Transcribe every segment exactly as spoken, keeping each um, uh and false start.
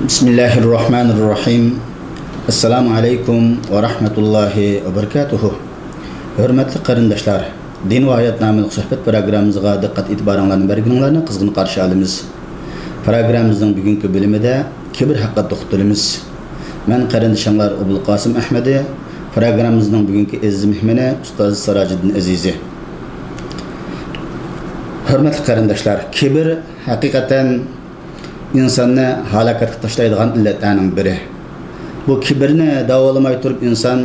بىسمىللاھىررەھمانىررەھىم. ئەسسالامۇ ئەلەيكۇم ۋە رەھمەتۇللاھى ۋە بەرىكاتۇھۇ. ھۆرمەتلىك قېرىنداشلار، دىن ۋە ھايات ناملىق سۆھبەت پروگراممىمىزغا دىققەت ئېتىبارىڭلارنى بەرگىنىڭلارنى قىزغىن قارشى ئالىمىز. پروگراممىمىزنىڭ بۈگۈنكى بۆلۈمىدە كىبىر ھەققىدە توختىلىمىز. مەن قېرىندىشىڭلار ئوبۇلقاسىم ئەھمىدى. پروگراممىمىزنىڭ بۈگۈنكى ئەزىز مېھمىنى ئۇستاز سىراجىدىن ئەزىزى. ھۆرمەتلىك قېرىنداشلار، كىبىر ھەقىقەتەن ئىنساننى ھالاكەتكە تاشلايدىغان ئىللەتلەرنىڭ بىرى. بۇ كىبىرنى داۋالىماي تۇرۇپ ئىنسان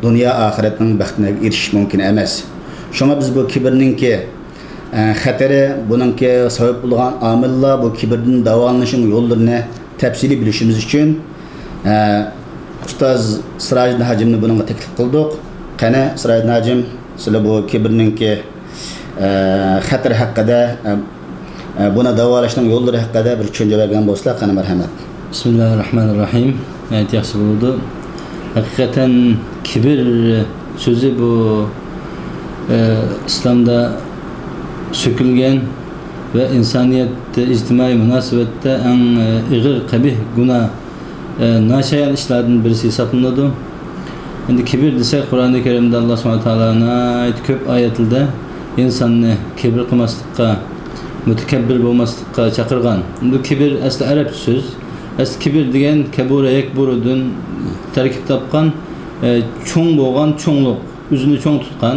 دۇنيا ئاخىرەتنىڭ بەختىگە ئېرىشىش مۇمكىن ئەمەس. شۇڭا بىز بۇ كىبىرنىڭكى، ئە، خەتىرى، بۇنىڭكى سەۋەب بولغان ئامىللار، بۇ كىبىردىن داۋالىنىشنىڭ يوللىرىنى تەپسىلىي بىلىشىمىز ئۈچۈن، ئە، ئۇستاز سىراجىدىن ھاجىمنى بۇنىڭغا تەكلىپ قىلدۇق. قېنى، سىراجىدىن ھاجىم، سىلەر بۇ كىبىرنىڭكى، ئە، خەتىرى ھەققىدە، ئە، ئە، بۇنى داۋالاشنىڭ يوللىرى ھەققىدە بىر چۈشەنچە بەرگەن بولسىلا، قېنى، مەرھەمەت. بىسمىللاھىررەھمانىررەھىم. ناھايىتى ياخشى بولدى. ھەقىقەتەن كىبىر سۆزى بۇ، ئە، ئىسلامدا سۆكۈلگەن ۋە ئىنسانىيەتتە ئىجتىمائىي مۇناسىۋەتتە ئەڭ، ئە، ئېغىر قەبىھ گۇناھ، ئە، ناشايان ئىشلاردىن بىرسى ھېسابلىنىدۇ. ئەمدى كىبىر دېسەك، قۇرئانى كەرىمدە ئاللا سۇبھانەھۇ ۋە تائالا ناھايىتى كۆپ ئايەتلىرىدە ئىنساننى كىبىر قىلماسلىققا، مۇتەكەببىر بولماسلىققا چاقىرغان. بۇ كىبىر ئەسلى ئەرەبچە سۆز. ئەسلى كىبىر دېگەن كەبۇرە يەكبۇرۇدىن تەركىب تاپقان، ئە، چوڭ بولغان، چوڭلۇق، ئۆزىنى چوڭ تۇتقان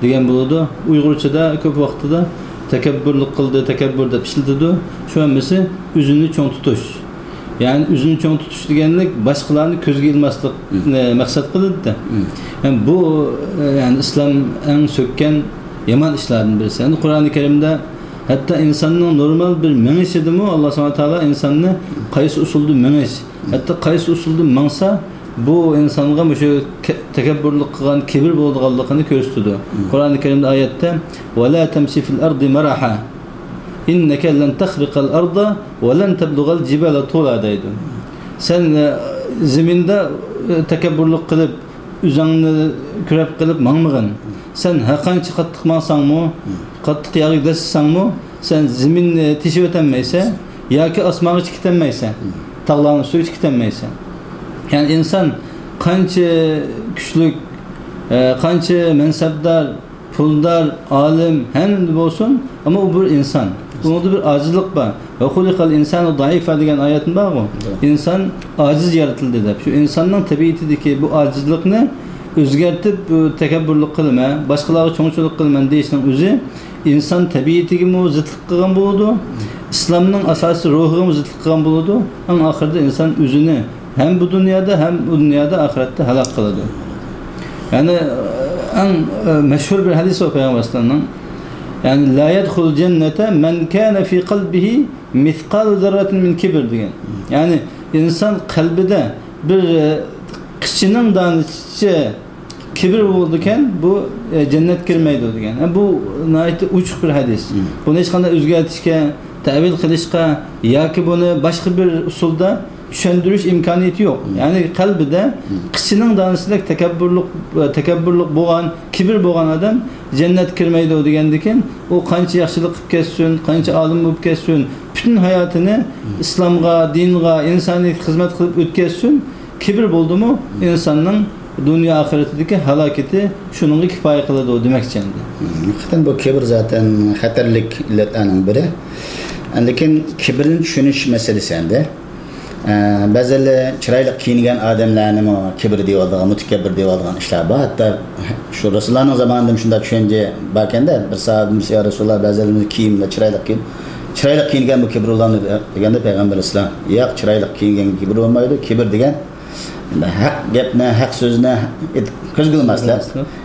دېگەن بولىدۇ. ئۇيغۇرچىدا كۆپ ۋاقتىدا تەكەببۇرلۇق قىلدى، تەكەببۇر دەپ ئىشلىتىدۇ. شۇ ھەممىسى ئۆزىنى چوڭ تۇتۇش. يەنى ئۆزىنى چوڭ تۇتۇش دېگەنلىك باشقىلارنى كۆزگە ئىلماسلىقنى مم. مەقسەت قىلىدىدە. مم. يەنى بۇ، ئە، يەنى ئىسلام ئەڭ سۆككەن يامان ئىشلاردىن بىرسى. يەنى قۇرئانى كەرىمدە ھەتتا ئىنساننىڭ نورمال بىر مېڭىشىدىمۇ ئاللا سۇبھانەھۇ ۋە تائالا ئىنساننى قايسى ئۇسۇلدا مېڭىش، مم. ھەتتا قايسى ئۇسۇلدا ماڭسا، بۇ ئىنسانغا مۇشۇ كە-، تەكەببۇرلۇق قىلغان كىبىر بولىدىغانلىقىنى كۆرسىتىدۇ. مم. قۇرئانى كەرىمدە ئايەتتە، «ۋە لا تەمشى فىل ئەردى مەرەھا. ئىننەكە لەن تەخرىقەل ئەردا ۋە لەن تەبلۇغەل جىبالە تۇلا» دەيدۇ. سەن، ئە، زېمىندا، ئە، تەكەببۇرلۇق قىلىپ، ئۆزۈڭنى كۈرەپ قىلىپ ماڭمىغىن. سەن ھەرقانچە قاتتىق ماڭساڭمۇ، قاتتىق يەرگە دەسسىسەڭمۇ، سەن زېمىننى تېشىۋېتەلمەيسەن ياكى ئاسمانغا چىقىۋېتەلمەيسەن، تاغلارنىڭ ئۈستىگە چىقىۋېتەلمەيسەن. يەنى ئىنسان قانچە كۈچلۈك، ئە، قانچە مەنسەپدار، پۇلدار، ئالىم، ھەممە بولسۇن، ئەمما ئۇ بىر ئىنسان. ئۇنىڭدا بىر ئاجىزلىق بار. «ۋە خۇلىقەل ئىنسانۇ زەئىفا» دېگەن ئايەتمۇ بارغۇ. ئىنسان ئاجىز يارىتىلدى دەپ. شۇ ئىنساننىڭ تەبىئىتىدىكى بۇ ئاجىزلىقنى ئۆزگەرتىپ، بۇ تەكەببۇرلۇق قىلىمەن، باشقىلارغا چوڭچىلىق قىلىمەن دېيىشنىڭ ئۆزى ئىنسان تەبىئىتىگىمۇ زىتلىق قىلغان بولىدۇ، ئىسلامنىڭ ئاساسىي روھىغىمۇ زىتلىق قىلغان بولىدۇ. ئەڭ ئاخىرىدا ئىنسان ئۆزىنى ھەم بۇ دۇنيادا، ھەم ئۇ دۇنيادا، ئاخىرەتتە ھالاك قىلىدۇ. يەنى، ئەڭ، ئە، مەشھۇر بىر ھەدىس بار پەيغەمبەر ئەلەيھىسسالامنىڭ. يەنى، «لا يەدخۇلۇل جەننەتە مەن كانە فى قەلبىھى مىسقالۇ زەررەتىن مىن كىبر» دېگەن. يەنى، ئىنسان قەلبىدە بىر، ئە، قىچىنىڭ دانىسىچە كىبىر بولىدىكەن، بۇ، ئە، جەننەتكە كىرمەيدۇ دېگەن. ئە، بۇ ناھايىتى ئوچۇق بىر ھەدىس. مم. بۇنى ھېچقانداق ئۆزگەرتىشكە، تەئۋىل قىلىشقا ياكى بۇنى باشقا بىر ئۇسۇلدا چۈشەندۈرۈش ئىمكانىيىتى يوق. مم. يەنى قەلبىدە مم. قىچىنىڭ دانىسىدەك تەكەببۇرلۇق، تەكەببۇرلۇق بولغان، كىبىر بولغان ئادەم جەننەتكە كىرمەيدۇ دېگەندىكىن، ئۇ قانچە ياخشىلىق قىلىپ كەتسۇن، قانچە ئالىم بولۇپ كەتسۇن، پۈتۈن ھاياتىنى مم. ئىسلامغا، دىنغا، ئىنسانىيەتكە خىزمەت قىلىپ ئۆتكەزسۇن، كىبىر بولدىمۇ، مم. ئىنساننىڭ دۇنيا ئاخىرىتىدىكى ھالاكىتى شۇنىڭغا كىپايە قىلىدۇ دېمەكچى ئەمدى. مم. ھەقىقەتەن بۇ كىبىر زاتەن خەتەرلىك ئىللەتلەرنىڭ بىرى. لېكىن كىبىرنى چۈشىنىش مەسىلىسى ئەمدى. ئە، بەزىلەر چىرايلىق كىيىنگەن ئادەملەرنىمۇ كىبىر دەۋالىدىغان، مۇتەكەببىر دەۋالىدىغان ئىشلار بار. ھەتتا شۇ رەسۇلۇللانىڭ زامانىدىمۇ شۇنداق چۈشەنچە باركەن-دە، بىر ساھابىمىز، «يا رەسۇلاللا، بەزىلىرىمىز كىيىمدە چىرايلىق كىيىن-، چىرايلىق كىيىنگەنمۇ كىبىر بولامدۇ؟» دېگەندە پەيغەمبەر ئەلەيھىسسالام، «ياق، چىرايلىق كىيىنگەنگە كىبىر بولمايدۇ. كىبىر دېگەن ھەق گەپنى، ھەق سۆزنى ئېيتىپ كۆزگە ئىلماسلىق،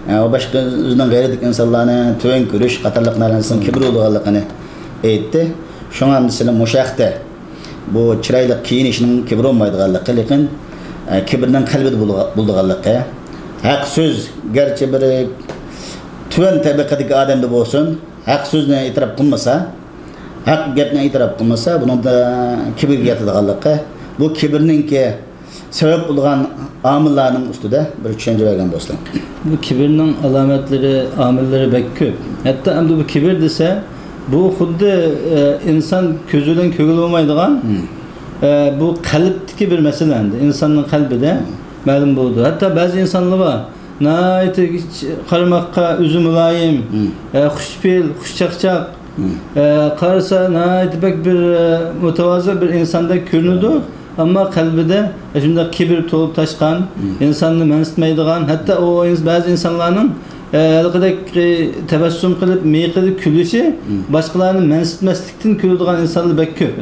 ئە، ۋە باشقا ئۆزىنىڭ غەيرىتىدىكى ئىنسانلارنى تۆۋەن كۆرۈش قاتارلىق نەرسىنىڭ كىبىر بولىدىغانلىقىنى ئېيتتى.» شۇڭا ئەمدى سىلەر مۇشۇ ھەقتە بۇ چىرايلىق كىيىنىشنىڭ كىبىر بولمايدىغانلىقى، لېكىن، ئە، كىبىرنىڭ قەلبىدە بولىدىغانلىقى. ھەق سۆز گەرچە بىر تۆۋەن تەبىقىدىكى ئادەمدە بولسۇن، ھەق سۆزنى ئېتىراپ قىلمىسا، ھەق گەپنى ئېتىراپ قىلمىسا، بۇنىڭدا كىبىرگە ياتىدىغانلىقى. بۇ كىبىرنىڭكى سەۋەب بولغان ئامىللارنىڭ ئۈستىدە بىر چۈشەنچە بەرگەن بولسىلا. بۇ كىبىرنىڭ ئالامەتلىرى، ئامىللىرى بەك كۆپ. ھەتتا ئەمدى بۇ كىبىر دېسە، بۇ خۇددى، ئە، ئىنسان كۆزى بىلەن كۆرگىلى بولمايدىغان، مم. ئە، بۇ قەلبتىكى بىر مەسىلە ئەمدى. ئىنساننىڭ قەلبىدە مەلۇم بولىدۇ. ھەتتا بەزى ئىنسانلار بار، ناھايىتى قارىماققا ئۆزى مۇلايىم، ئە، خۇشپېئىل، خۇشچاقچاق، ئە، قارىسا ناھايىتى بەك بىر، ئە، مۇتەۋازى بىر ئىنساندەك كۆرۈنىدۇ. ئەمما قەلبىدە شۇنداق كىبىر تولۇپ تاشقان، ئىنساننى مەنسىتمەيدىغان، ھەتتا ئۇ ئىنس-، بەزى ئىنسانلارنىڭ، ئە، ھېلىقىدەك، ئە، تەبەسسۇم قىلىپ، مىيىقىدا كۈلۈشى باشقىلارنى مەنسىتمەسلىكتىن كۈلىدىغان ئىنسانلار بەك كۆپ.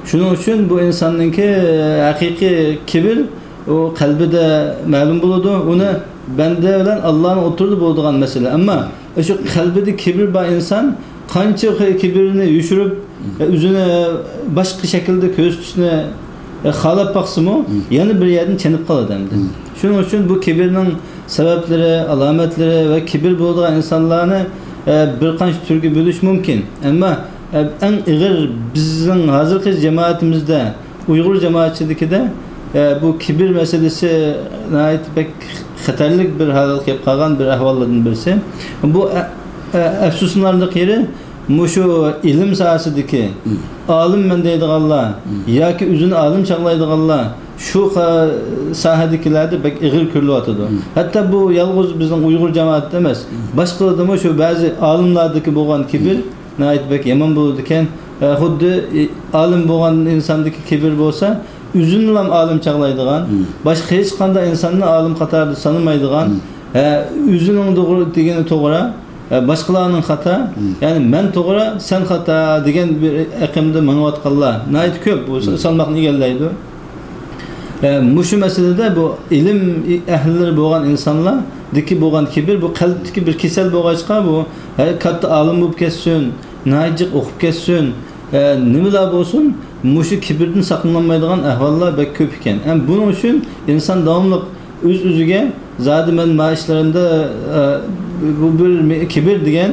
شۇنىڭ ئۈچۈن بۇ ئىنساننىڭكى، ئە، ھەقىقىي كىبىر ئۇ قەلبىدە مەلۇم بولىدۇ. ئۇنى بەندە بىلەن ئاللانىڭ ئوتتۇرىدا بولىدىغان مەسىلە. ئەمما شۇ قەلبىدە كىبىر بار ئىنسان قانچە كىبىرنى يوشۇرۇپ، ئۆزىنى باشقا شەكىلدە كۆرسىتىشنى خالاپ باقسىمۇ، يەنە بىر يەردىن چېنىپ قالىدۇ ئەمدى. شۇنىڭ ئۈچۈن بۇ كىبىرنىڭ سەۋەبلىرى، ئالامەتلىرى ۋە كىبىر بولىدىغان ئىنسانلارنى، ئە، بىر قانچە تۈرگە بۆلۈش مۇمكىن. ئەمما، ئە، ئەڭ ئېغىر بىزنىڭ ھازىرقى جامائىتىمىزدە، ئۇيغۇر جامائەتچىلىكىدە، ئە، بۇ كىبىر مەسىلىسى ناھايىتى بەك خەتەرلىك بىر ھالغا كېلىپ قالغان بىر ئەھۋاللاردىن بىرسى. بۇ، ئە، ئە، ئەپسۇسلىنارلىق يېرى، مۇشۇ ئىلىم ساھەسىدىكى ئالىممەن دەيدىغانلار ياكى ئۆزىنى ئالىم چاغلايدىغانلار شۇ قا-، ساھەدىكىلەردە بەك ئېغىر كۆرۈلۈۋاتىدۇ. ھەتتا بۇ يالغۇز بىزنىڭ ئۇيغۇر جامائەتتە ئەمەس، باشقىلاردىمۇ شۇ بەزى ئالىملاردىكى بولغان كىبىر ناھايىتى بەك يامان بولىدىكەن. ئە، خۇددى، ئى، ئالىم بولغان ئىنساندىكى كىبىر بولسا، ئۆزىنىلا ئالىم چاغلايدىغان، باشقا ھېچقانداق ئىنساننى ئالىم قاتارىدا سانىمايدىغان، ئە، ئۆزىنىڭ توغرا دېگىنى توغرا، ئە، باشقىلارنىڭ خاتا، يەنى مەن توغرا، سەن خاتا دېگەن بىر ئېقىمدا مېڭىۋاتقانلار ناھايىتى كۆپ. بۇ سالماقنى ئىگىلەيدۇ. ئە، مۇشۇ مەسىلىدە بۇ ئىلىم ئەھلىلىرى بولغان ئىنسانلاردىكى بولغان كىبىر، بۇ قەلبتىكى بىر كېسەل بولغاچقا، بۇ ھە، كاتتا ئالىم بولۇپ كەتسۇن، ناھايىتى جىق ئوقۇپ كەتسۇن، ئە، نېمىلا بولسۇن، مۇشۇ كىبىردىن ساقلىنالمايدىغان ئەھۋاللار بەك كۆپ ئىكەن. ھەم بۇنىڭ ئۈچۈن ئىنسان داۋاملىق ئۆز-ئۆزىگە، زادى مەن مانا ئىشلىرىمدا، ئە، بۇ بىر مە-، كىبىر دېگەن،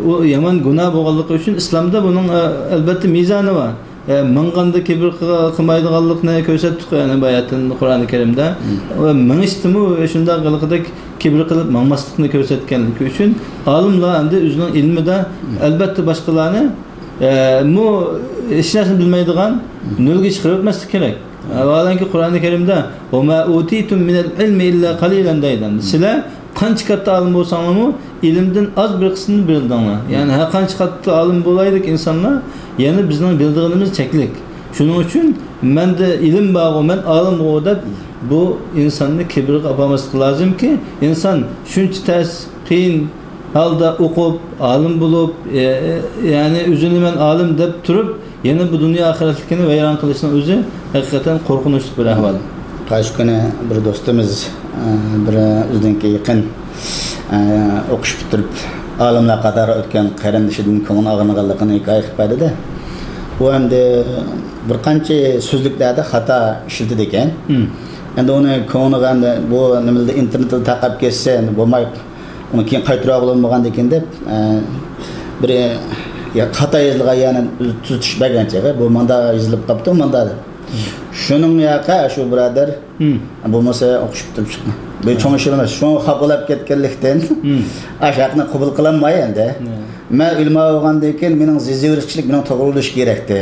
ئۇ يامان گۇناھ بولغانلىقى ئۈچۈن ئىسلامدا بۇنىڭ، ئە، ئەلبەتتە مىزانى بار. ئە، ماڭغاندا كىبىر قىل-، قىلمايدىغانلىقنى كۆرسەتتۇق، يەنى باياتىن قۇرئان كەرىمدە. ۋە مېڭىشتىمۇ شۇنداق ھېلىقىدەك كىبىر قىلىپ ماڭماسلىقنى كۆرسەتكەنلىكى ئۈچۈن ئالىملار ئەمدى ئۆزىنىڭ ئىلمىدا، ئەلبەتتە، باشقىلارنى، ئە، مۇ-، ھېچ نەرسىنى بىلمەيدىغان نۆلگە چىقىرىۋەتمەسلىك كېرەك. ۋاھالەنكى، قۇرئانى كەرىمدە، «وما أوتيتم من العلم إلا قليلا» دەيدۇ. سىلەر قانچە كاتتا ئالىم بولساڭلارمۇ، ئىلىمدىن ئاز بىر قىسمىنى بىلدىڭلار. يەنى ھەر قانچە كاتتا ئالىم بولايلۇق ئىنسانلار، يەنە بىزنىڭ بىلىدىغىنىمىز چەكلىك. شۇنىڭ ئۈچۈن مەندە ئىلىم بارغۇ، مەن ئالىمغۇ دەپ، بۇ ئىنساننى كىبىرگە ئاپارماسلىقى لازىمكى، ئىنسان شۇنچە تەس، قىيىن ھالدا ئوقۇپ، ئالىم بولۇپ، ئە، ئە، يەنى ئۆزىنى مەن ئالىم دەپ تۇرۇپ، يەنە بۇ دۇنيا ئاخىرەتلىكىنى ۋەيران قىلىشنىڭ ئۆزى ھەقىقەتەن قورقۇنچلۇق بىر ئەھۋال. قايسى كۈنى بىر دوستىمىز، ئە، بىر ئۆزىنىڭكى يېقىن، ئە، ئوقۇش پۈتتۈرۈپ، ئالىملار قاتارىغا ئۆتكەن قېرىندىشىدىن كۆڭلى ئاغرىنغانلىقىنى ھېكايە قىلىپ بەردى-دە. ئۇ ئەمدى بىر قانچە سۆزلۈكلەردە خاتا ئىشلىتىدىكەن. ئەمدى ئۇنى كۆڭلىگەندە بۇ نېمىلەردە، ئىنتېرنېتتا تارقاپ كەتسە بولماي، ئۇنى كېيىن قايتۇرۇۋالغىلى بولمىغاندىكىن دەپ، ئە، بىر، يا، خاتا يېزىلغان يەرنى تۈزىتىش بەرگەن چېغى، بۇ مۇندا يېزىلىپ قاپتۇ، مۇندا دەپ. شۇنىڭ ياقى شۇ بۇرادەر، بولمىسا ئوقۇش پۈتتۈرۈپ چىقما. بۇ چوڭ ئىش ئەمەس. شۇڭا خاپىلاپ كەتكەنلىكتىن، ئاشۇ ھەقنى قوبۇل قىلالماي ئەمدى. مەن ئۆلىما بولغاندىن كېيىن مېنىڭ زىزىۋېرىش كىشىلىك مېنىڭ توغرا بولۇش كېرەكتى.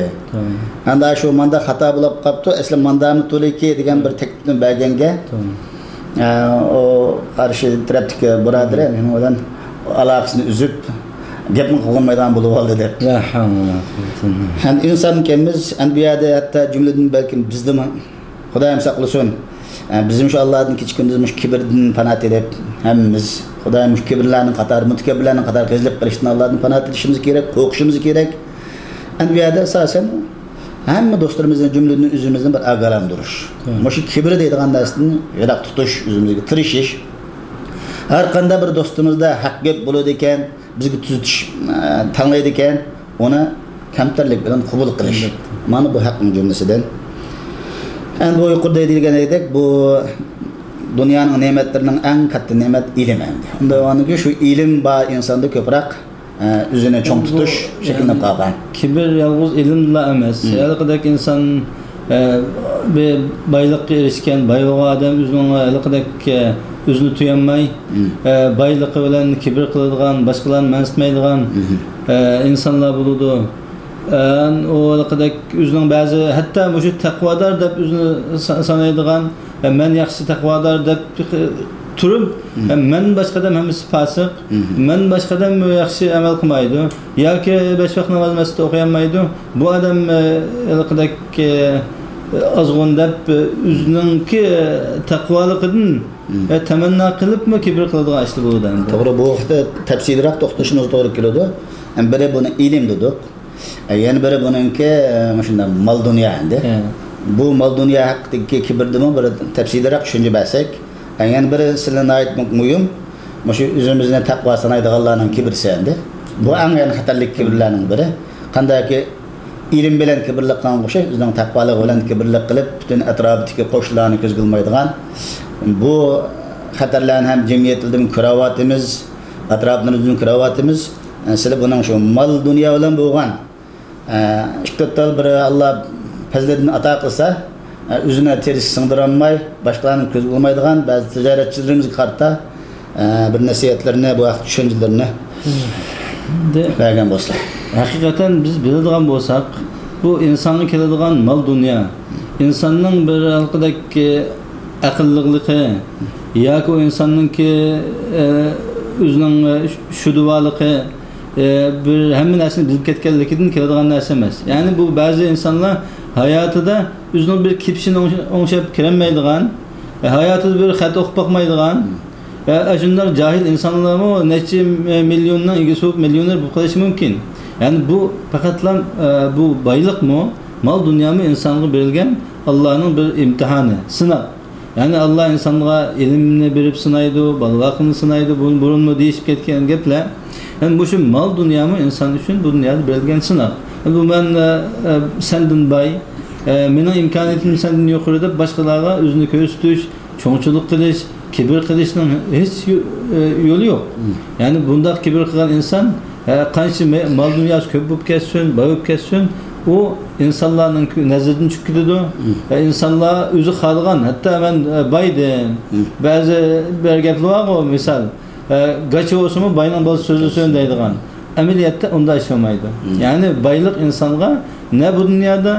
ئەمدى شۇ ماندا خاتا بولاپ قاپتۇ، ئەسلى ماندامۇ تولىكى دېگەن بىر تەكلىپنى بەرگەنگە، ئە، ئۇ قارشى تەرەپتىكى بۇرادىرى مېنىڭ بىلەن ئالاقىسىنى ئۈزۈپ، گەپمۇ قىلغۇلمايدىغان بولۇپ قالدى دەپ. لا ھەۋلە ۋە لا قۇۋۋەتە ئىللا بىللاھ. ھەم ئىنسانكەنمىز، ئەمدى بۇ يەردە ھەتتا جۈملىدىن بەلكىم بىزدىمۇ، خۇدايىم ساقلىسۇن، ئە، بىزمۇ شۇ ئاللادىن كېچە كۈندۈز مۇشۇ كىبىردىن پانا تىلەپ، ھەممىمىز خۇدايىم مۇشۇ كىبىرلەرنىڭ قاتارى، مۇتەكەببىرلەرنىڭ قاتارىغا قېزىلىپ قېلىشتىن ئاللادىن پانا تىلىشىمىز كېرەك، قورقۇشىمىز كېرەك. ئەمدى بۇ يەردە ئاساسەن ھەممە دوستلىرىمىزنى، جۈملىدىن ئۆزىمىزنى بىر ئاگاھلاندۇرۇش. مۇشۇ كىبىر دەيدىغان نەرسىدىن يىراق تۇتۇش، ئۆزىمىزگە تىرىشىش. ھەر قانداق بىر دوستىمىزدا ھەق گەپ بولىدىكەن، بىزگە تۈزىتىش، ئە، تەڭلەيدىكەن، ئۇنى كەمتەرلىك بىلەن قوبۇل قىلىش. ئەلبەتتە. مانا بۇ ھەقنىڭ جۈملىسىدىن. ئەمدى بۇ يۇقىرىدا دېيىلگەنىدەك، بۇ دۇنيانىڭ نېمەتلىرىنىڭ ئەڭ كاتتا نېمەت ئىلىم ئەمدى. ئۇنداق بولغاندىكىن شۇ ئىلىم بار ئىنساندا كۆپرەك، ئە، ئۆزىنى چوڭ تۇتۇش شەكىللىنىپ قالغان. كىبىر يالغۇز ئىلىملا ئەمەس. ھېلىقىدەك ئىنسان، ئە، بىر بايلىققا ئېرىشكەن، باي بولغان ئادەم ئۆزىنىڭ ھېلىقىدەك، ئە، ئۆزىنى تۇيالماي، ئە، بايلىقى بىلەن كىبىر قىلىدىغان، باشقىلارنى مەنسىتمەيدىغان، ئە، ئىنسانلار بولىدۇ. ئەن، ئۇ ھېلىقىدەك ئۆزىنىڭ بەزى، ھەتتا مۇشۇ تەقۋادار دەپ ئۆزىنى سا-، سانايدىغان، ئە، مەن ياخشى تەقۋادار دەپ تۇرۇپ، مم. ئە، مەن باشقا ئادەم ھەممىسى پاسىق، مم. مەن باشقا ئادەم ياخشى ئەمەل قىلمايدۇ ياكى بەش ۋاق ناماز مەسچىتتە ئوقۇيالمايدۇ، بۇ ئادەم، ئە، ھېلىقىدەك، ئە، ئازغۇن دەپ، ئە، ئۆزىنىڭكى، ئە، تەقۋالىقىدىن، مم. ئە، تەمەننا قىلىپمۇ كىبىر قىلىدىغان ئىشلار بولىدۇ ئەمدى. توغرا، بۇ ھەقتە تەپسىلىيرەك توختىلىشىمىز توغرا كېلىدۇ. ئەم، بىرى بۇنى ئىلىم دېدۇق. ئە، يەنە بىرى بۇنىڭكى، ئە، مۇشۇنداق مال دۇنيا ئەمدى. ھە. بۇ مال دۇنيا ھەققىدىكى كىبىردىمۇ بىر تەپسىلىيرەك چۈشەنچە بەرسەك. ئە، يەنە بىرى سىلى ناھايىتى مۇ-، مۇھىم. مۇشۇ ئۆزىمىزنى تەقۋا سانايدىغانلارنىڭ كىبىرسى ئەمدى. بۇ ئەڭ يەنە خەتەرلىك كىبىرلەرنىڭ بىرى. قانداكى ئىلىم بىلەن كىبىرلىق قىلغانغا ئوخشاش، ئۆزىنىڭ تەقۋالىقى بىلەن كىبىرلىق قىلىپ، پۈتۈن ئەتراپىدىكى قوشنىلارنى كۆزگە ئىلمايدىغان. بۇ خەتەرلەرنى ھەم جەمئىيەتلىرىدىن كۆرۈۋاتىمىز، ئەتراپلىرىمىزدىن كۆرۈۋاتىمىز. ئە، سىلى بۇنىڭ شۇ مال دۇنيا بىلەن بولغان، ئە، ئىككى تال بىر ئاللا پەزلىدىن ئاتا قىلسا، ئە، ئۆزىنى تېرىشكە سىڭدۈرالماي، باشقىلارنى كۆزگە ئىلمايدىغان بەزى تىجارەتچىلىرىمىزگە قارىتا، ئە، بىر نەسىھەتلىرىنى، بۇ ھەقتە چۈشەنچىلىرىنى دە-، بەرگەن بولسا. ھەقىقەتەن بىز بىلىدىغان بولساق، بۇ ئىنسانغا كېلىدىغان مال دۇنيا، ئىنساننىڭ بىر ھېلىقىدەك ئەقىللىقلىقى ياكى ئۇ ئىنساننىڭكى، ئە، ئۆزىنىڭ، ئە، شۇدىۋالىقى، ئە، بىر ھەممە نەرسىنى بىلىپ كەتكەنلىكىدىن كېلىدىغان نەرسە ئەمەس. يەنى بۇ بەزى ئىنسانلار ھاياتىدا ئۆزىنىڭ بىر كېپىشىنى ئوڭش-، ئوڭشاپ كىرەلمەيدىغان، ئە، ھاياتىدا بىر خەت ئوقۇپ باقمايدىغان، ئە، ئاشۇنداق جاھىل ئىنسانلارمۇ نەچچە مىليوننىڭ ئىگىسى بولۇپ، مىليونېر بولۇپ قېلىشى مۇمكىن. يەنى بۇ پەقەتلا، ئە، بۇ بايلىقمۇ، مال دۇنيامۇ ئىنسانغا بېرىلگەن ئاللانىڭ بىر ئىمتىھانى، سىناق. يەنى ئاللا ئىنسانغا ئىلىمنى بېرىپ سىنايدۇ، بالا-باقىنى سىنايدۇ، بۇ بۇرۇنمۇ دېيىشىپ كەتكەن گەپلەر. يەنى مۇشۇ مال دۇنيامۇ ئىنسان ئۈچۈن بۇ دۇنيادا بېرىلگەن سىناق. بۇ مەن، ئە، ئە، سەندىن باي، ئە، مېنىڭ ئىمكانىيىتىم سەندىن يۇقىرى دەپ باشقىلارغا ئۆزىنى كۆرسىتىش، چوڭچىلىق قىلىش، كىبىر قىلىشنىڭ ھېچ يو-، ئە، يولى يوق. مم. يەنى بۇنداق كىبىر قىلغان ئىنسان، ئە، قانچە مە-، مال دۇنياسى كۆپ بولۇپ كەتسۇن، باي بولۇپ كەتسۇن، ئۇ ئىنسانلارنىڭ كۆ-، نەزىرىدىن چۈشۈپ كېتىدۇ. مم. ئە، ئىنسانلار ئۆزى خالىغان، ھەتتا مەن، ئە، باي دېدىم. مم. بەزى بىر گەپلەر بارغۇ، مىسال، ئە، گاچا بولسىمۇ باينىڭ بالىسى سۆزلىسۇن دەيدىغان. ئەمەلىيەتتە ئۇنداق ئىش بولمايدۇ. مم. يەنى بايلىق ئىنسانغا نە بۇ دۇنيادا،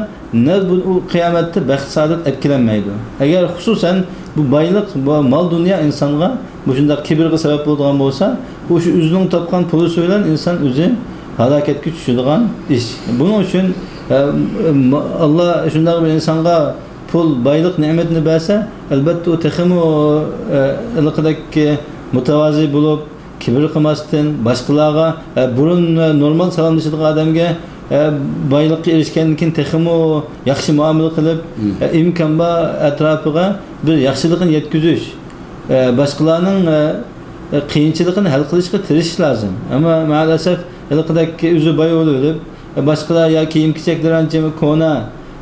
نە بۇ، ئۇ قىيامەتتە بەخت-سائادەت ئەپ كېلەلمەيدۇ. ئەگەر خۇسۇسەن بۇ بايلىق، بۇ مال-دۇنيا ئىنسانغا مۇشۇنداق كىبىرغا سەۋەب بولىدىغان بولسا، ئۇ شۇ ئۆزىنىڭ تاپقان پۇلى بىلەن ئىنسان ئۆزى ھالاكەتكە چۈشىدىغان ئىش. بۇنىڭ ئۈچۈن، ئە، م-، ئاللا شۇنداق بىر ئىنسانغا پۇل، بايلىق نېمىتىنى بەرسە، ئەلبەتتە ئۇ تېخىمۇ، ئە، ھېلىقىدەك مۇتەۋازى بولۇپ، كىبىر قىلماستىن، باشقىلارغا، ئە، بۇرۇن، ئە، نورمال سالاملىشىدىغان ئادەمگە، ئە، بايلىققا ئېرىشكەندىن كېيىن تېخىمۇ ياخشى مۇئامىلە قىلىپ، مم. ئە، ئىمكان بار ئەتراپىغا بىر ياخشىلىقنى يەتكۈزۈش، ئە، باشقىلارنىڭ، ئە، ئە، قىيىنچىلىقىنى ھەل قىلىشقا تىرىشىش لازىم. ئەمما مائەلەسەف ھېلىقىدەك ئۆزى باي بولۇۋېلىپ، باشقىلار يا كىيىم-كېچەكلىرى ئانچە كونا،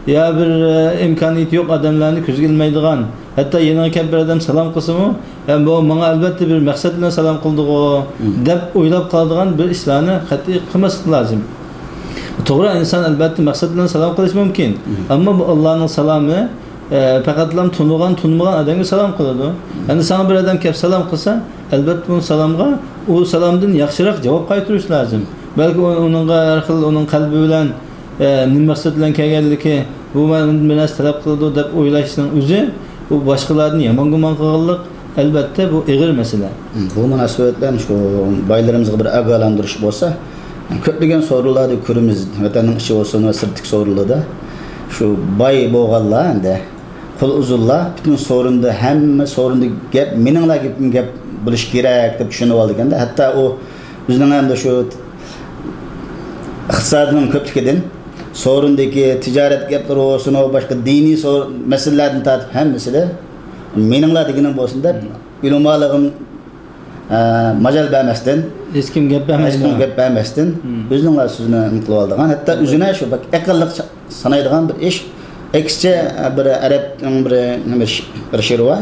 يا بىر، ئە، ئىمكانىيىتى يوق ئادەملەرنى كۆزگە ئىلمايدىغان، ھەتتا يېنىغا كەپ بىر ئادەم سالام قىلسىمۇ، يا بۇ ماڭا ئەلۋەتتە بىر مەقسەت بىلەن سالام قىلدىغۇ، مم. دەپ ئويلاپ قالىدىغان بىر ئىشلارنى قەتئىي قىلماسلىق لازىم. توغرا، ئىنسان ئەلۋەتتە مەقسەت بىلەن سالام قىلىشى مۇمكىن. مم. ئەمما بۇ ئاللانىڭ سالامى، ئە، پەقەتلا تونۇغان، تونۇمىغان ئادەمگە سالام قىلىدۇ. مم. يەنى ساڭا بىر ئادەم كەپ سالام قىلسا، ئەلۋەتتە بۇ سالامغا، ئۇ سالامدىن ياخشىراق جاۋاب قايتۇرۇش لازىم. بەلكى ئۇ-، ئۇنىڭغا ھەر خىل ئۇنىڭ قەلبى بىلەن، ئە، نېمە مەقسەت بىلەن كەلگەنلىكى، بۇ مەن بىر نەرسە تەلەپ قىلىدۇ دەپ ئويلاشنىڭ ئۆزى، بۇ باشقىلاردىن يامان گۇمان قىلغانلىق، ئەلۋەتتە، بۇ ئېغىر مەسىلە. بۇ مۇناسىۋەت بىلەن شۇ بايلىرىمىزغا بىر ئاگاھلاندۇرۇش بولسا، كۆپلىگەن سورۇنلاردا كۆرىمىز، ۋەتەننىڭ ئىچى بولسۇن ۋە سىرتتىكى سورۇنلاردا، شۇ باي بولغانلار ئەمدى قول ئۇزۇنلار پۈتۈن سورۇندا، ھەممە سورۇندا گەپ، مېنىڭلا گېپىم گەپ بولۇشى كېرەك دەپ چۈشىنىۋالىدىكەن-دە. ھەتتا ئۇ ئۆزىنىڭ ئەمدى شۇ ئىقتىسادىنىڭ كۆپلۈكىدىن، سورۇندىكى تىجارەت گەپلىرى بولسۇن، باشقا دىنىي سور-، مەسىلىلەردىن تارتىپ ھەممىسىدە مېنىڭلا دېگىنىم بولسۇن دەپ، ئۆلىمالىقىم، ئە، ماجال بەرمەستىن، ھېچكىم گەپ بەرمەيدۇ. ھېچكىم گەپ بەرمەستىن، مم. ئۆزىنىڭلا سۆزىنى نېمە قىلىۋالىدىغان. ھەتتا ئۆزىنى شۇ بەك ئەقىللىق سا-، سانايدىغان بىر ئىش. ئەكسىچە، بىر ئەرەبنىڭ بىر، بىر ش-، بىر شېئىرى بار.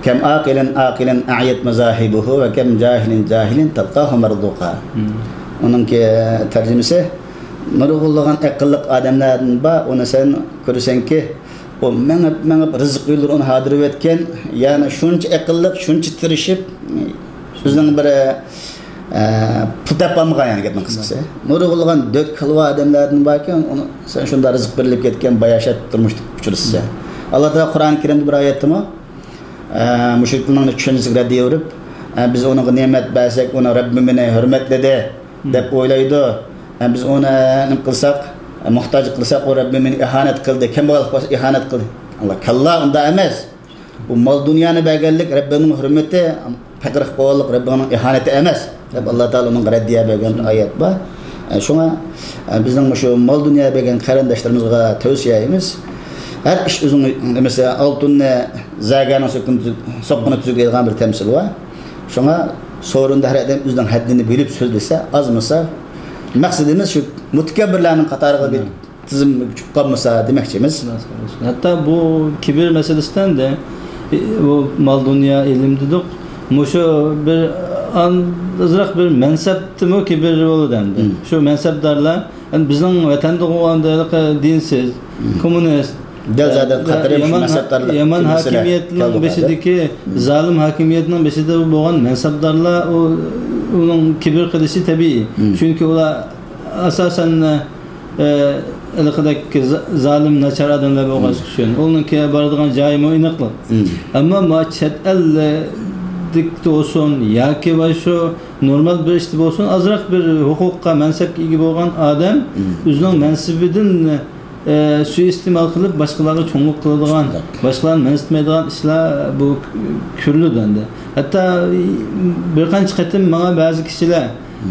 كم عاقل عاقل أعيت مذاهبه وكم جاهل جاهل تلقاه مرزوقا. مم. ئۇنىڭكى تەرجىمىسى، نۇرغۇنلىغان ئەقىللىق ئادەملەردىن بار، ئۇنى سەن كۆرىسەنكى، ئۇ مېڭىپ، مېڭىپ، رىزىق يوللىرى ئۇنى ھاردۇرۇۋەتكەن. يەنى شۇنچە ئەقىللىق، شۇنچە تىرىشىپ، ئۆزىنىڭ بىر، ئە، پۇل تاپالمىغان، يەنى گەپنىڭ قىسقىسى. نۇرغۇنلىغان دۆت كالۋا ئادەملەردىن باركەن، ئۇنى سەن شۇنداق رىزىق بېرىلىپ كەتكەن باياشات تۇرمۇشتا ئۇچرىسىسەن. ئاللا تائالا قۇرئان كەرىمدە بىر ئايەتتىمۇ، ئە، مۇشرىكلارنىڭ چۈشەنچىسىگە رەددىيە بېرىپ، ئە، بىز ئۇنىڭغا نېمەت بەرسەك، ئۇنى رەببى مېنى ھۆرمەتلىدى دەپ ئويلايدۇ. ئە، بىز ئۇنى نېمە قىلساق، موھتاج قىلساق، ئۇ رەببى مېنى ئىھانەت قىلدى، كەمبەغاللىق بولسا ئىھانەت قىلدى. ئاللا، كاللا، ئۇنداق ئەمەس. بۇ مال دۇنيانى بەرگەنلىك رەببىڭنىڭ ھۆرمىتى، پەقىر قىلىپ قويغانلىق رەببىڭنىڭ ئىھانىتى ئەمەس، دەپ ئاللا تائالا ئۇنىڭغا رەددىيە بەرگەن ئايەت بار. ئە، شۇڭا، ئە، بىزنىڭ مۇشۇ مال دۇنيا بەرگەن قېرىنداشلىرىمىزغا تەۋسىيەيمىز. ھەر ئىش ئۆزىنىڭ، مەسىلەن، ئالتۇننى زەگەرنىڭ سوققىنى تۈز-، سوققىنى تۈزۈك دەيدىغان بىر تەمسىل بار. شۇڭا سورۇندا ھەر ئادەم ئۆزىنىڭ ھەددىنى بىلىپ سۆزلىسە، ئازمىسا، مەقسىتىمىز شۇ مۇتەكەببىرلەرنىڭ قاتارىغا تىزىملىك چۈشۈپ قالمىسا دېمەكچىمىز. ھەتتا بۇ كىبىر مەسىلىسىدە ئەمدى، بۇ مال دۇنيا ئىلىم دېدۇق. مۇشۇ بىر ئان-، ئازراق بىر مەنسەپتىمۇ كىبىر بولىدۇ ئەمدى. مم. شۇ مەنسەپدارلار، ئەمدى بىزنىڭ ۋەتەندە بولغاندا دىنسىز، مم، كوممۇنىست، دەل زادى ئە، قەتئىي مۇشۇ يامان، مەنسەپدارلىق يامان ھاكىمىيەتنىڭ بېشىدىكى، مم، زالىم ھاكىمىيەتنىڭ بېشىدا بولغان مەنسەپدارلار، ئۇ، ئۇنىڭ كىبىر قىلىشى تەبىئىي. مم. چۈنكى ئۇلار ئاساسەن، ئە، ھېلىقىدەك زا-، زالىم، ناچار ئادەملەر بولغاچقا، مم، ئۈچۈن ئۇنىڭكى بارىدىغان جايىمۇ ئېنىقلىق. مم. ئەمما ما چەت ئەلدىكى بولسۇن ياكى باشقا نورمال بىر ئىشتا بولسۇن، ئازراق بىر ھوقۇققا، مەنسەپكە ئىگە بولغان ئادەم، مم، ئۆزىنىڭ مەنسىپىدىن، ئە، سۇيىئىستېمال قىلىپ، باشقىلارغا چوڭلۇق قىلىدىغان، شۇنداق، باشقىلارنى مەنسىتمەيدىغان ئىشلار بۇ كۆرۈلىدۇ ئەمدى. ھەتتا بىر قانچە قېتىم ماڭا بەزى كىشىلەر،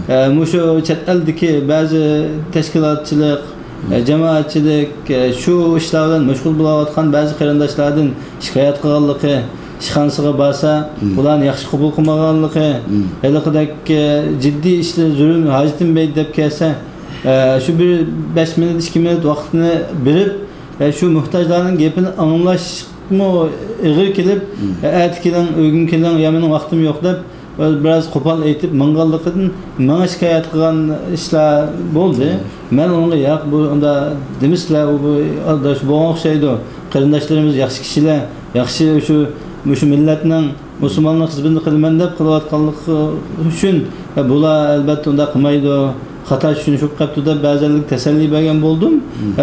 ئە، مۇشۇ چەت ئەلدىكى بەزى تەشكىلاتچىلىق، ئە، جامائەتچىلىك، ئە، شۇ ئىشلار بىلەن مەشغۇل بولاۋاتقان بەزى قېرىنداشلاردىن شىكايەت قىلغانلىقى، ئىشخانىسىغا بارسا، ئۇلارنى ياخشى قوبۇل قىلمىغانلىقى، ھېلىقىدەك، ئە، جىددىي ئىشلار، زۆرۈر ھاجىتىم بار دەپ كەلسە، ئە، شۇ بىر بەش مىنۇت، ئىككى مىنۇت ۋاقىتنى بېرىپ، ئە، شۇ موھتاجلارنىڭ گېپىنى ئاڭلاشمۇ ئېغىر كېلىپ، ئە، ئەتە كېلىڭ، ئۆگۈن كېلىڭ، يا مېنىڭ ۋاقتىم يوق دەپ، بىراز قوپال ئېيتىپ ماڭغانلىقىدىن ماڭا شىكايەت قىلغان ئىشلار بولدى. مەن ئۇنىڭغا، ياق، بۇ ئۇنداق دېمىسىلە، ئۇ بۇ ئاداش بولغان ئوخشايدۇ. قېرىنداشلىرىمىز ياخشى كىشىلەر، ياخشى شۇ، مۇشۇ مىللەتنىڭ، مۇسۇلماننىڭ خىزمىتىنى قىلىمەن دەپ قىلىۋاتقانلىقى ئۈچۈن، بۇلار ئەلبەتتە ئۇنداق قىلمايدۇ، خاتا چۈشىنىشىپ قاپتۇ دەپ بەزەنلىك تەسەللى بەرگەن بولدۇم.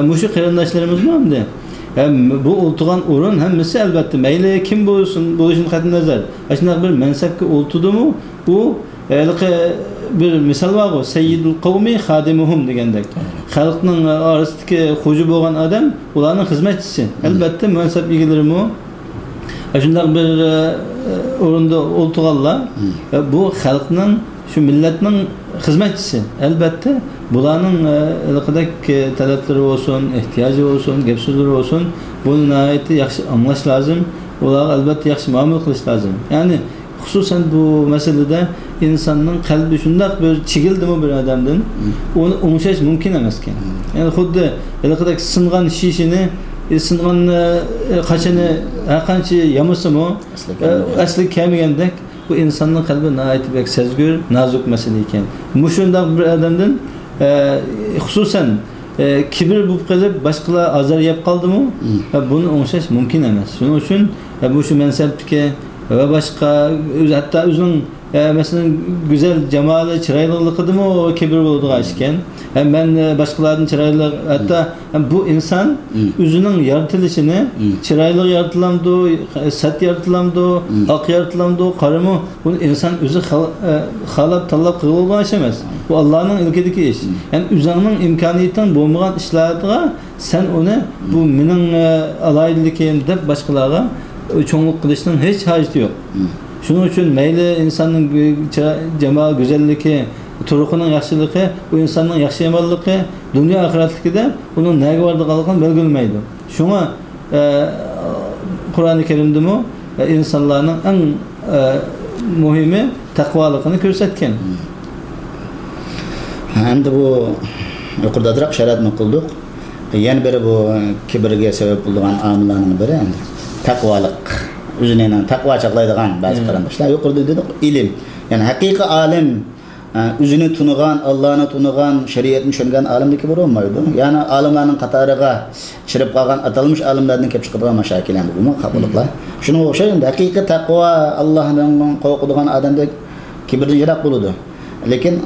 مۇشۇ قېرىنداشلىرىمىزمۇ ئەمدى، بۇ ئولتۇرغان ئورۇن ھەممىسى ئەلبەتتە مەيلى كىم بولسۇن، بولۇشىدىن قەتئىينەزەر، ئاشۇنداق بىر مەنسەپكە ئولتۇردىمۇ، ئۇ ھېلىقى بىر مىسال بارغۇ، سەييىدۇل قەۋمى خادىمۇھۇم دېگەندەك. خەلقنىڭ ئارىسىدىكى خوجا بولغان ئادەم ئۇلارنىڭ خىزمەتچىسى. ئەلبەتتە، مەنسەپ ئىگىلىرىمۇ ئاشۇنداق بىر، ئە، ئورۇندا ئولتۇرغانلار، ئە، بۇ خەلقنىڭ، شۇ مىللەتنىڭ خىزمەتچىسى. ئەلبەتتە، بۇلارنىڭ، ئە، ھېلىقىدەك، ئە، تەلەپلىرى بولسۇن، ئېھتىياجى بولسۇن، گەپ سۆزلىرى بولسۇن، بۇنى ناھايىتى ياخشى ئاڭلاش لازىم. ئۇلارغا ئەلبەتتە ياخشى مۇئامىلە قىلىش لازىم. يەنى، خۇسۇسەن بۇ مەسىلىدە ئىنساننىڭ قەلبى شۇنداق بىر چىگىلدىمۇ بىر ئادەمدىن، ئۇنى ئوڭشاش مۇمكىن ئەمەسكەن. يەنى خۇددى ھېلىقىدەك سىنغان شىشىنى، ئە، سىنغان، ئە، قاچىنى ھەر قانچە يامىسىمۇ، ئەسلىگە ئە، كەلمىگەن. ئەسلىگە كەلمىگەندەك، بۇ ئىنساننىڭ قەلبى ناھايىتى بەك سەزگۈر، نازۇك مەسىلە ئىكەن. مۇشۇنداق بىر ئادەمدىن، ئە، خۇسۇسەن، ئە، كىبىر بولۇپ قېلىپ، باشقىلار ئازار يەپ قالدىمۇ، ئە، بۇنى ئوڭشاش مۇمكىن ئەمەس. شۇنىڭ ئۈچۈن، ئە، مۇشۇ مەنسەپتىكى ۋە باشقا، ئۆز-، ھەتتا ئۆزىنىڭ، ئە، مەسىلەن، گۈزەل جامالى، چىرايلىقلىقىدىمۇ كىبىر بولىدىغان ئىش ئىكەن. ئە، مەن، ئە، باشقىلاردىن چىرايلىق، ھەتتا ھەم بۇ ئىنسان ئۆزىنىڭ يارىتىلىشىنى، چىرايلىق يارىتىلامدۇ، سەت يارىتىلامدۇ، ئاق يارىتىلامدۇ، قارىمۇ، بۇنى ئىنسان ئۆزى خال-، ئە، خالاپ تاللاپ قىلىۋالغان ئىش ئەمەس. بۇ ئاللانىڭ ئىلكىدىكى ئىش. يەنى ئۆزۈڭنىڭ ئىمكانىيىتىڭ بولمىغان ئىشلارغا سەن ئۇنى، بۇ مېنىڭ، ئە، ئالاھىدىلىكىم دەپ باشقىلارغا چوڭلۇق قىلىشنىڭ ھېچ ھاجىتى يوق. شۇنىڭ ئۈچۈن مەيلى ئىنساننىڭ گۈ-، چىرا-، جامال گۈزەللىكى، تۇرقىنىڭ ياخشىلىقى، ئۇ ئىنساننىڭ ياخشى يامانلىقى، دۇنيا ئاخىرەتلىكىدە ئۇنىڭ نەگە بارىدىغانلىقىنى بەلگىلىمەيدۇ. شۇڭا، ئە، قۇرئانى كەرىمدىمۇ، ئە، ئىنسانلارنىڭ ئەڭ، ئە، مۇھىمى تەقۋالىقىنى كۆرسەتكەن. ھەمدە بۇ يۇقىرىدا ئازراق ئىشارەتمۇ قىلدۇق. يەنە بىرى بۇ كىبىرگە سەۋەب بولىدىغان ئامىللارنىڭ بىرى تەقۋالىق. ئۆزىنى تەقۋا چاغلايدىغان بەزى قېرىنداشلار. يۇقىرىدا دېدۇق، ئىلىم. يەنى ھەقىقىي ئالىم، ئە، ئۆزىنى تونۇغان، ئاللانى تونۇغان، شەرىئەتنى چۈشەنگەن ئالىمدىن كىبىر بولمايدۇ. يەنى ئالىملارنىڭ قاتارىغا كىرىپ قالغان ئاتالمىش ئالىملاردىن كېلىپ چىقىدىغان ماشاكىل ئەمدى بۇمۇ خاپىلىقلار. شۇنىڭغا ئوخشاش ئەمدى ھەقىقىي تەقۋا، ئاللاھتىن قورقىدىغان ئادەمدە كىبىردىن يىراق بولىدۇ. لېكىن،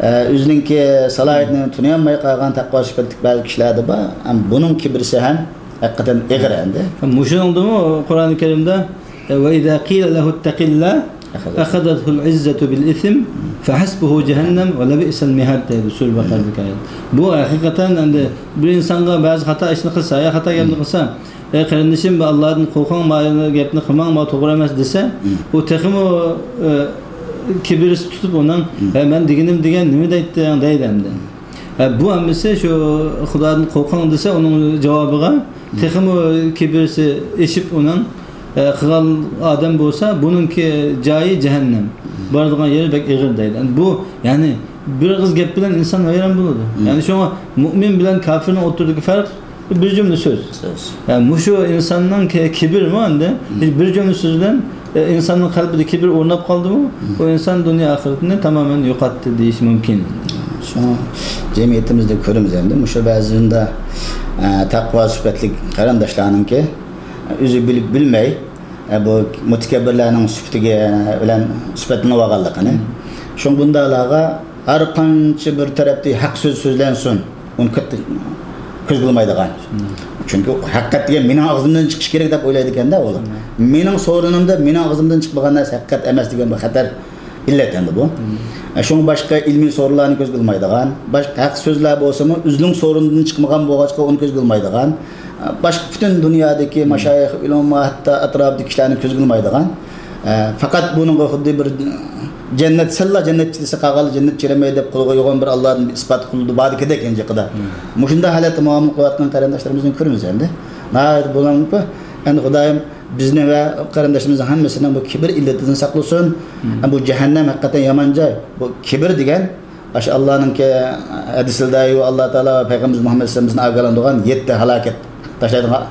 ئە، ئۆزىنىڭكى سالاھىيىتىنى تونۇيالماي قالغان تەقۋا سۈپەتلىك بەزى كىشىلەردە بار. ھەم بۇنىڭ كىبرىسى ھەم ھەقىقەتەن ئېغىر ئەمدى. مۇشۇنىڭدىمۇ قۇرئان كەرىمدە، ۋە ئىزا قىلە لەھۇ ئىتتەقىللا ئەخەزەتھۇل ئىززەتۇ بىل ئىسم فەھەسبۇھۇ جەھەننەم ۋە لەبىئسەل مىھاد دەيدۇ سۈرە بەقەرەدىكى ئايەت. بۇ ھەقىقەتەن ئەمدى بىر ئىنسانغا بەزى خاتا ئىشنى قىلسا يا خاتا گەپنى قىلسا، ئەي قېرىندىشىم، بۇ ئاللادىن قورقۇڭ، ما گەپنى قىلماڭ، ما توغرا ئەمەس دېسە، ئۇ تېخىمۇ، ئە، كىبىرسى تۇتۇپ ئۇنىڭ، ھە، مەن دېگىنىم دېگەن، نېمە دەيتتىڭ دەيدۇ ئەمدى. ھە، بۇ ھەممىسى شۇ خۇدادىن قورقۇڭ دېسە، ئۇنىڭ جاۋابىغا تېخىمۇ كىبىرسى ئېشىپ ئۇنىڭ، ئە، قىلغان ئادەم بولسا، بۇنىڭكى جايى جەھەننەم. بارىدىغان يېرى بەك ئېغىر دەيدۇ. ئەمدى بۇ، يەنى بىر ئېغىز گەپ بىلەن ئىنسان ۋەيران بولىدۇ. يەنى شۇڭا مۇئمىن بىلەن كاپىرنىڭ ئوتتۇرىدىكى پەرق بىر جۈملە سۆز. سۆز. يەنى مۇشۇ ئىنساننىڭ كى-، كىبىرىمۇ ئەمدى بىر جۈملە سۆز بىلەن، ئە، ئىنساننىڭ قەلبىدە كىبىر ئورناپ قالدىمۇ، ئۇ ئىنسان دۇنيا ئاخىرىتىنى تامامەن يوقاتتى دېيىش مۇمكىن. شۇڭا جەمئىيىتىمىزدە كۆرىمىز ئەمدى مۇشۇ بەزىدە، ئە، تەقۋا سۈپەتلىك قېرىنداشلارنىڭكى ئۆزى بىلىپ بىلمەي، ئە، بۇ مۇتەكەببىرلەرنىڭ سۈپىتىگە بىلەن سۈپەتلىنىۋالغانلىقىنى. شۇڭا بۇنداقلارغا ھەر قانچە بىر تەرەپتە ھەق سۆز سۆزلەنسۇن، ئۇنى كۆت-، كۆزگە ئىلمايدىغان. چۈنكى ھەقىقەت دېگەن مېنىڭ ئاغزىمدىن چىقىشى كېرەك دەپ ئويلايدىكەن-دە ئۇلار. مېنىڭ سورۇنۇمدا مېنىڭ ئاغزىمدىن چىقمىغان نەرسە ھەقىقەت ئەمەس دېگەن بىر خەتەر ئىللەت ئەمدى بۇ. ئە، شۇڭا باشقا ئىلمىي سورۇنلارنى كۆزگە ئىلمايدىغان، باشقا ھەق سۆزلەر بولسىمۇ ئۆزىنىڭ سورۇنىدىن چىقمىغان بولغاچقا ئۇنى كۆزگە ئىلمايدىغان، ئە، باشقا پۈتۈن دۇنيادىكى مەشايىخ، ئۆلىما، ھەتتا ئەتراپىدىكى كىشىلەرنى كۆزگە ئىلمايدىغان، ئە، پەقەت بۇنىڭغا خۇددى بىر جەننەت، سەنلا جەننەتچى دېسە، قالغانلار جەننەتچى كىرەلمەيدۇ دەپ قولغا يوغان بىر ئاللادىن بىر ئىسپات قىلىدۇ، باردىكىدەك ئىنجىقىدا. مۇشۇنداق ھالەتتە مۇئامىلە قىلىۋاتقان قېرىنداشلىرىمىزنى كۆرىمىز ئەمدى. ناھايىتى بۇلارنىڭكى، ئەمدى خۇدايىم بىزنى ۋە قېرىنداشلىرىمىزنىڭ ھەممىسىنىڭ بۇ كىبىر ئىللىتىدىن ساقلىسۇن. بۇ جەھەننەم ھەقىقەتەن يامان جاي. بۇ كىبىر دېگەن ئاشۇ ئاللانىڭكى ھەدىسىدە، ئاللا تائالا ۋە پەيغەمبىرىمىز مۇھەممەد سەللەللاھۇ ئەلەيھى ۋەسەللەم بىزنى ئاگاھلاندۇرغان يەتتە ھالاكەت تاشلايدىغان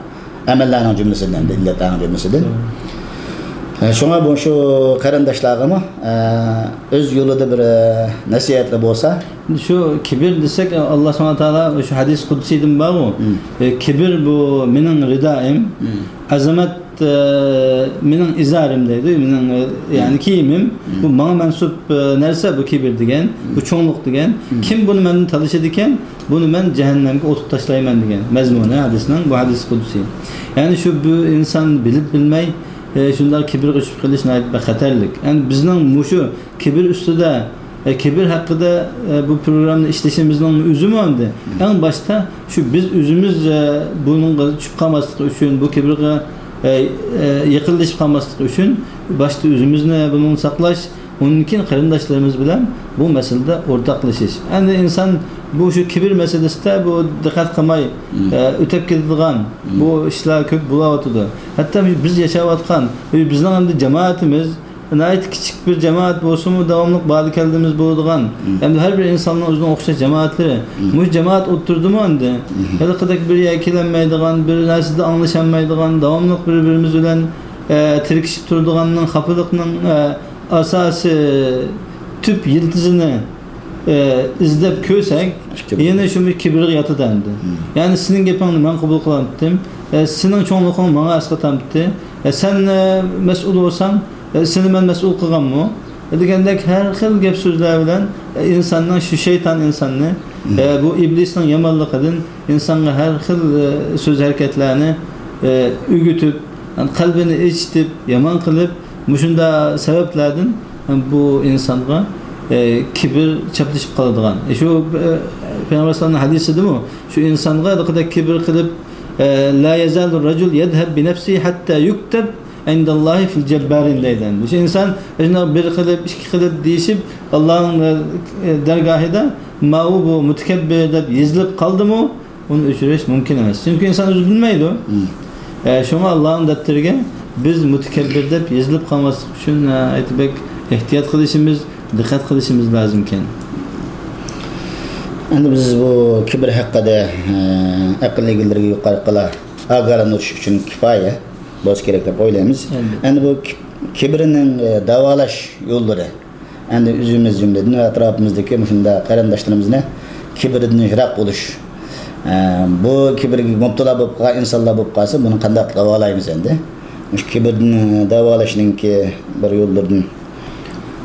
ئەمەللەرنىڭ جۈملىسىدىن، ئىللەتلەرنىڭ جۈملىسىدىن. ئە، شۇڭا بۇ شۇ قېرىنداشلارغىمۇ، ئە، ئۆز يولىدا بىر، ئە، نەسىھەتلەر بولسا. شۇ كىبىر دېسەك، ئاللا سۇبھانەھۇ ۋە تائالا شۇ ھەدىس قۇدسىيدىمۇ بارغۇ، ئە، كىبىر بۇ مېنىڭ رىدائىم، ئەزەمەت ئە، مېنىڭ ئىزارىم دەيدۇ، مېنىڭ، ئە، يەنى كىيىمىم. بۇ ماڭا مەنسۇپ، ئە، نەرسە بۇ كىبىر دېگەن، بۇ چوڭلۇق دېگەن. كىم بۇنى مەندىن تالىشىدىكەن، بۇنى مەن جەھەننەمگە ئوتۇپ تاشلايمەن دېگەن مەزمۇنى ھەدىسنىڭ، بۇ ھەدىس قۇدسى. يەنى شۇ بۇ ئىنسان بىلىپ بىلمەي، ئە، شۇنداق كىبىرگە چۈشۈپ قېلىش ناھايىتى بەك خەتەرلىك. يەنى بىزنىڭ مۇشۇ كىبىر ئۈستىدە، ئە، كىبىر ھەققىدە، ئە، بۇ پروگراممىنى ئىشلىشىمىزنىڭ ئۆزىمۇ ئەمدى ئەڭ باشتا شۇ بىز ئۆزىمىز، ئە، بۇنىڭغا چۈشۈپ قالماسلىق ئۈچۈن، بۇ كىبىرغا، ئە، ئە، يېقىنلىشىپ قالماسلىق ئۈچۈن باشتا ئۆزىمىزنى بۇنىڭدىن ساقلاش، ئۇنىڭدىن كېيىن قېرىنداشلىرىمىز بىلەن بۇ مەسىلىدە ئورتاقلىشىش. ئەمدى ئىنسان بۇ شۇ كىبىر مەسىلىسىدە بۇ دىققەت قىلماي، ئە، ئۆتەپ كېتىدىغان بۇ ئىشلار كۆپ بولاۋاتىدۇ. ھەتتا بىز ياشاۋاتقان، بىزنىڭ ئەمدى جامائىتىمىز، ناھايىتى كىچىك بىر جامائەت بولسىمۇ، داۋاملىق باردى كەلدىمىز بولىدىغان. ئەمدى ھەر بىر ئىنساننىڭ ئۆزىنىڭ ئوخشاش جامائەتلىرى. مۇشۇ جامائەت ئوتتۇرىدىمۇ ئەمدى ھېلىقىدەك بىر يەرگە كېلەلمەيدىغان، بىر نەرسىدە ئاڭلىشالمايدىغان، داۋاملىق بىر-بىرىمىز بىلەن، ئە، تىركىشىپ تۇرىدىغاننىڭ، خاپىلىقنىڭ، ئە، ئاساسىي تۈپ يىلتىزىنى، ئە، ئىزدەپ كۆرسەك، يەنە شۇ بىر كىبىرگە ياتىدۇ ئەمدى. يەنى سېنىڭ گېپىڭنى مەن قوبۇل قىلاتتىم، ئە، سېنىڭ چوڭلۇقۇڭ ماڭا ئەسقاتامتى، ئە، سەن، ئە، مەسئۇل بولساڭ، ئە، سېنى مەن مەسئۇل قىلغانمۇ؟ دېگەندەك ھەر خىل گەپ سۆزلەر بىلەن، ئە، ئىنساننىڭ، شۇ شەيتان ئىنساننى، ئە، بۇ ئىبلىسنىڭ يامانلىقىدىن ئىنسانغا ھەر خىل، ئە، سۆز ھەرىكەتلەرنى، ئە، ئۆگىتىپ، قەلبىنى ئېچىتىپ، يامان قىلىپ، مۇشۇنداق سەۋەبلەردىن، ئە، بۇ ئىنسانغا، ئە، كىبىر چاپلىشىپ قالىدىغان. ئە، شۇ، ئە، پەيغەمبەر ئەلەيھىسسالامنىڭ ھەدىسىدىمۇ، شۇ ئىنسانغا ھېلىقىدەك كىبىر قىلىپ، ئە، لا يزال الرجل يذهب بنفسه حتى يكتب عند الله في الجبارين دەيدۇ. مۇشۇ ئىنسان شۇنداق بىر قىلىپ، ئىككى قىلىپ دېيىشىپ، ئاللانىڭ، ئە، دەرگاھىدا ماۋۇ بۇ مۇتەكەببىر دەپ يېزىلىپ قالدىمۇ، ئۇنى ئۆچۈرۈش مۇمكىن ئەمەس. چۈنكى ئىنسان ئۆزى بىلمەيدۇ. ئە، شۇڭا ئاللانىڭ دەپتىرىگە بىز مۇتەكەببىر دەپ يېزىلىپ قالماسلىق ئۈچۈن، ئە، ناھايىتى بەك ئېھتىيات قىلىشىمىز، دىققەت قىلىشىمىز لازىمكەن. ئەمدى بىز بۇ كىبىر ھەققىدە، ئە، ئەقىل ئىگىلىرىگە يۇقىرىقىلا ئاگاھلاندۇرۇش ئۈچۈن كۇپايە بولسا كېرەك دەپ ئويلايمىز. ئەلۋەتتە. ئەمدى بۇ كىب-، كىبىرنىڭ، ئە، داۋالاش يوللىرى. ئەمدى ئۆزىمىز جۈملىدىن ۋە ئەتراپىمىزدىكى مۇشۇنداق قېرىنداشلىرىمىزنى كىبىردىن يىراق بولۇش، ئە، بۇ كىبىرگە مۇپتىلا بولۇپ قالغان ئىنسانلار بولۇپ قالسا، بۇنى قانداق داۋالايمىز ئەمدى؟ مۇشۇ كىبىردىن داۋالاشنىڭكى بىر يوللىرىدىن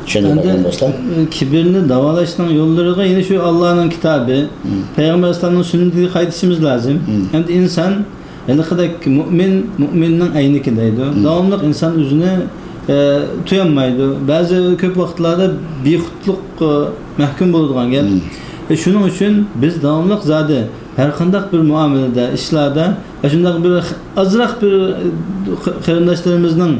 چۈشەندۈرۈپ ئەمدى، بەرگەن بولسا. ئى، كىبىرنى داۋالاشنىڭ يوللىرىغا يەنە شۇ ئاللانىڭ كىتابى، مم. پەيغەمبەر ئەلەيھىسسالامنىڭ سۈننىتىگە قايتىشىمىز لازىم. مم. ئەمدى ئىنسان ھېلىقىدەك مۇئمىن، مۇئمىننىڭ ئەينىكى دەيدۇ. مم. داۋاملىق ئىنسان ئۆزىنى، ئى، تۇيالمايدۇ. بەزى كۆپ ۋاقىتلاردا بىخۇدلۇق، ئى، مەھكۇم بولىدىغان گەپ. مم. ئى، شۇنىڭ ئۈچۈن بىز داۋاملىق زادى ھەر قانداق بىر مۇئامىلىدە، ئىشلاردا، ئە، شۇنداق بىر ئازراق بىر، ئى، قېرىنداشلىرىمىزنىڭ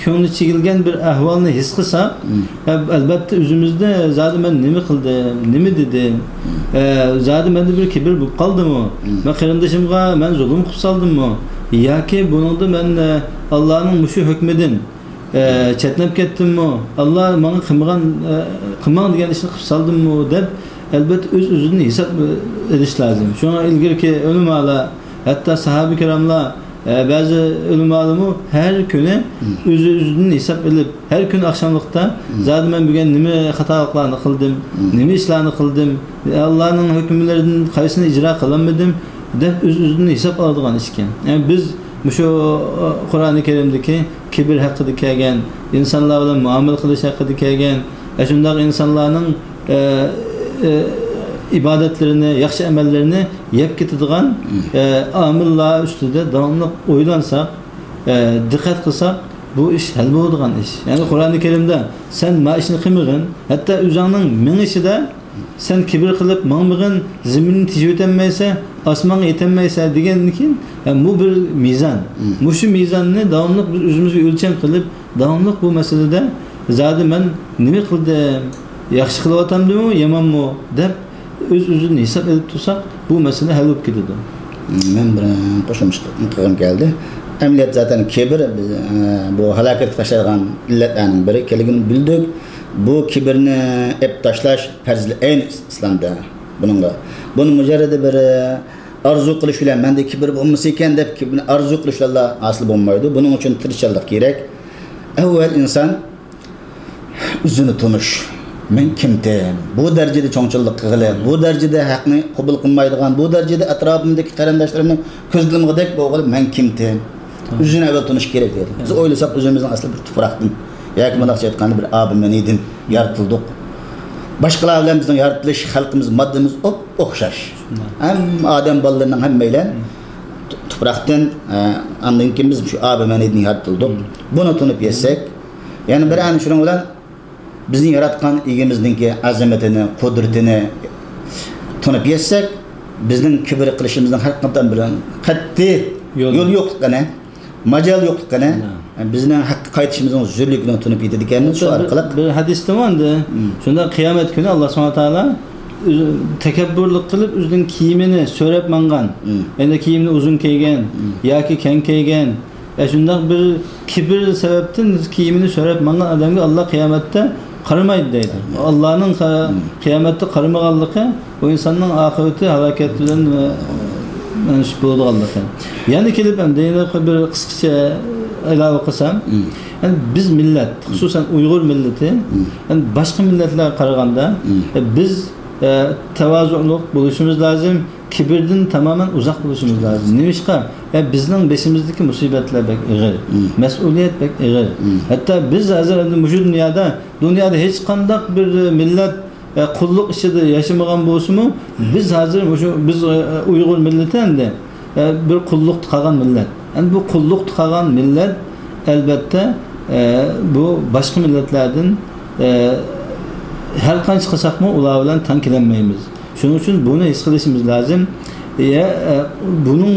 كۆڭلى چېكىلگەن بىر ئەھۋالنى ھېس قىلساق، مم. ئە، ئەلبەتتە ئۆزىمىزدە زادى مەن نېمە قىلدىم، نېمە دېدىم، مم. ئە، زادى مەندە بىر كىبىر بولۇپ قالدىمۇ؟ مم. مەن قېرىندىشىمغا مەن زۇلۇم قىلىپ سالدىممۇ؟ ياكى بۇنىڭدا مەن، ئە، ئاللانىڭ مۇشۇ ھۆكمىدىن، ئە، چەتنەپ كەتتىممۇ؟ ئاللا ماڭا قىلمىغان، ئە، قىلماڭ دېگەن ئىشنى قىلىپ سالدىممۇ؟ دەپ، ئەلبەتتە ئۆز-ئۆزىدىن ھېساب، ئە، ئېلىش لازىم. شۇڭا ئىلگىرىكى ئۆلىمالار، ھەتتا ساھابە كىراملار، ئە، بەزى ئۆلىمالىرىمۇ ھەر كۈنى مم. ئۆزى ئۆزىدىن ھېساب ئېلىپ، ھەر كۈنى ئاخشاملىقتا، مم. زادى مەن بۈگۈن نېمە خاتالىقلارنى قىلدىم، مم. نېمە ئىشلارنى قىلدىم، ئاللانىڭ ھۆكۈملىرىدىن قايسىنى ئىجرا قىلالمىدىم، دەپ ئۆز-ئۆزىدىن ھېساب ئالىدىغان ئىشكەن. يەنى بىز مۇشۇ، ئە، قۇرئانى كەرىمدىكى كىبىر ھەققىدە كەلگەن، ئىنسانلار بىلەن مۇئامىلە قىلىش ھەققىدە كەلگەن، ئە، شۇنداق ئىنسانلارنىڭ، ئە، ئە، ئىبادەتلىرىنى، ياخشى ئەمەللىرىنى يەپ كېتىدىغان، مم. ئە، ئامىللار ئۈستىدە داۋاملىق ئويلانساق، ئە، دىققەت قىلساق، بۇ ئىش ھەل بولىدىغان ئىش. يەنى قۇرئانى كەرىمدە سەن ما ئىشنى قىلمىغىن، ھەتتا ئۆزۈڭنىڭ مېڭىشىدە سەن كىبىر قىلىپ ماڭمىغىن، زېمىننى تېشىۋېتەلمەيسەن، ئاسمانغا يېتەلمەيسەن دېگەندىن كېيىن، ھە، بۇ بىر مىزان. مم. مۇشۇ مىزاننى داۋاملىق بىز ئۆزىمىزگە ئۆلچەم قىلىپ، داۋاملىق بۇ مەسىلىدە زادى مەن نېمە قىلدىم، ياخشى قىلىۋاتامدىمۇ، يامانمۇ دەپ ئۆز-ئۆزىدىن ھېساب ئېلىپ تۇرساق، بۇ مەسىلە ھەل بولۇپ كېتىدۇ. مەن بىر قوشۇمچە قىلغۇم كەلدى. ئەمەلىيەت زاتەن كىبىر، بىز، ئە، بۇ ھالاكەتكە تاشلايدىغان ئىللەتلەرنىڭ بىرى ئىكەنلىكىنى بىلدۇق. بۇ كىبىرنى ئېلىپ تاشلاش پەرزى ئەين ئىسلامدا. بۇنىڭغا، بۇنى مۇجەررىدى بىر، ئە، ئارزۇ قىلىش بىلەن، مەندە كىبىر بولمىسا ئىكەن دەپ كىبىرنى ئارزۇ قىلىش بىلەنلا ھاسىل بولمايدۇ. بۇنىڭ ئۈچۈن تىرىشچانلىق كېرەك. ئەۋۋەل ئىنسان ئۆزىنى تونۇش. مەن كىمتىن؟ بۇ دەرىجىدە چوڭچىلىق قىلغىلى، بۇ دەرىجىدە ھەقنى قوبۇل قىلمايدىغان، بۇ دەرىجىدە ئەتراپىمدىكى قېرىنداشلىرىمنى كۆزلىمىغۇدەك بولغىلى، مەن كىمتىن؟ تامام. ئۆزىنى ئەۋۋەل تونۇش كېرەك دەيدۇ. بىز تامام. ئويلىساق، ئۆزىمىزنىڭ ئەسلى بىر تۇپراقتىن ياكى مۇنداقچە ئېيتقاندا بىر ئاب مەنىدىن يارىتىلدۇق. باشقىلار بىلەن بىزنىڭ يارىتىلىش خەلقىمىز، ماددىمىز ئوپ-، ئوخشاش. شۇنداق. ھەم ئادەم بالىلىرىنىڭ ھەممەيلەن مم. تۇ-، تۇپراقتىن، ئە، ئاندىن كېيىن بىز شۇ ئاب مەنىدىن يارىتىلدۇق. مم. بۇنى تونۇپ يەتسەك، يەنە بىر ئەنە شۇنىڭ بىلەن بىزنى ياراتقان ئىگىمىزنىڭكى ئازىمىتىنى، قۇدرىتىنى تونۇپ يەتسەك، بىزنىڭ كىبىر قىلىشىمىزنىڭ ھەر قانداق بىر قەتئىي يول. يول يوقلۇقىنى، ماجال يوقلۇقىنى، نعم. بىزنىڭ ھەققە قايتىشىمىزنىڭ زۆرلۈكىنى تونۇپ يېتىدىكەنمىز شۇ بىر، ئارقىلىق. بىر ھەدىستىمۇ ئەمدى، مم. شۇنداق قىيامەت كۈنى ئاللا سۇبھانەھۇ ۋە تائالا ئۆزى تەكەببۇرلۇق قىلىپ، ئۆزىنىڭ كىيىمىنى سۆرەپ ماڭغان، مم. يەنى كىيىمىنى ئۇزۇن كىيگەن مم. ياكى كەڭ كىيگەن، ئە، شۇنداق بىر كىبىر سەۋەبتىن كىيىمىنى سۆرەپ ماڭغان ئادەمگە ئاللا قىيامەتتە قارىمايدۇ دەيدۇ. قارىمايدۇ. ئاللانىڭ قا-، مم. قىيامەتتە قارىمىغانلىقى ئۇ ئىنساننىڭ ئاقىۋىتى ھالاكەت بىلەن، ئە، مانا شۇ بولىدىغانلىقى. يەنە كېلىپ ئەمدى يەنە بىر قىسقىچە ئىلاۋە قىلسام، مم. يەنى بىز مىللەت، مم. خۇسۇسەن ئۇيغۇر مىللىتى، مم. يەنى باشقا مىللەتلەرگە قارىغاندا، مم. ئە، بىز، ئە، تەۋازۇلۇق بولۇشىمىز لازىم، كىبىردىن تامامەن ئۇزاق بولۇشىمىز لازىم. نېمىشقا؟ ئە، بىزنىڭ بېشىمىزدىكى مۇسىبەتلەر بەك ئېغىر، مم. مەسئۇلىيەت بەك ئېغىر. مم. ھەتتا بىز ھازىر ئەمدى مۇشۇ دۇنيادا، دۇنيادا ھېچقانداق بىر مىللەت ئە، قۇللۇق ئىچىدە ياشىمىغان بولسىمۇ، بىز ھازىر مۇشۇ، بىز، ئە، ئۇيغۇر مىللىتى ئەمدى، ئە، بىر قۇللۇقتا قالغان مىللەت. ئەمدى بۇ قۇللۇقتا قالغان مىللەت، ئەلبەتتە، ئە، بۇ باشقا مىللەتلەردىن، ئە، ھەر قانچە قىلساقمۇ ئۇلار بىلەن تەڭ كېلەلمەيمىز. شۇنىڭ ئۈچۈن بۇنى ھېس قىلىشىمىز لازىم. ئە، ئە، بۇنىڭ